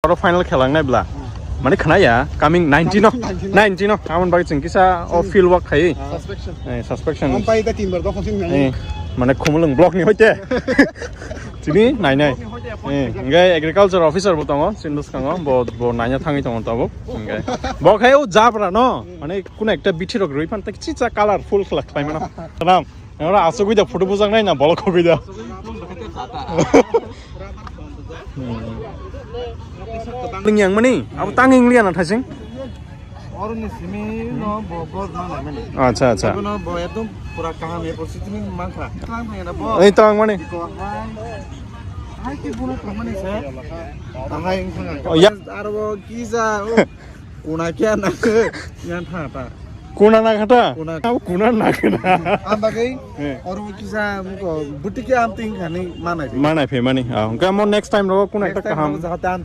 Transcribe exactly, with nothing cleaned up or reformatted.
Oro final khelangnai bla. Mane khnaya coming nineteen no. Nineteen no. Amon bai chwng kisa o field work khai. Suspension. Eh, suspension. Ang pai ta team bar do khosing nai. Eh, mane khumulung block ni hoite. Chini nai nai. Eh, ngai agriculture officer bo tongo, Sindus kango, bo bo nanya thangwi tongo tabo. Ngai. Bo khai o jabra no. Mane kuna ekta bithi rok roi phan tak chicha colorful khlak khlai mano. Salam. Ora asugwi da photo bujak nai na bolok khogwi da. Ling yang mani, abo tang ing liya na thasing. Oro ni simi no bo bo na na mani. Acha acha. Abo no bo ekdom pura kaham e porsi tini mangkha. Tang thang na bo. Ei tang mani. Ko hai. Hai ki buno tang mani se. Hai ing thang. Oh, ya. Aro bo kisa. Kuna kya na. Yan tha ta. Kuna na khata? Kuna. Abo kuna na khata. Am bagai. Eh. Oro kisa muko buti kya am ting khani manai. Manai phe mani. Ah, hwnkhe mo next time ro kuna ekta kaham. Jahate am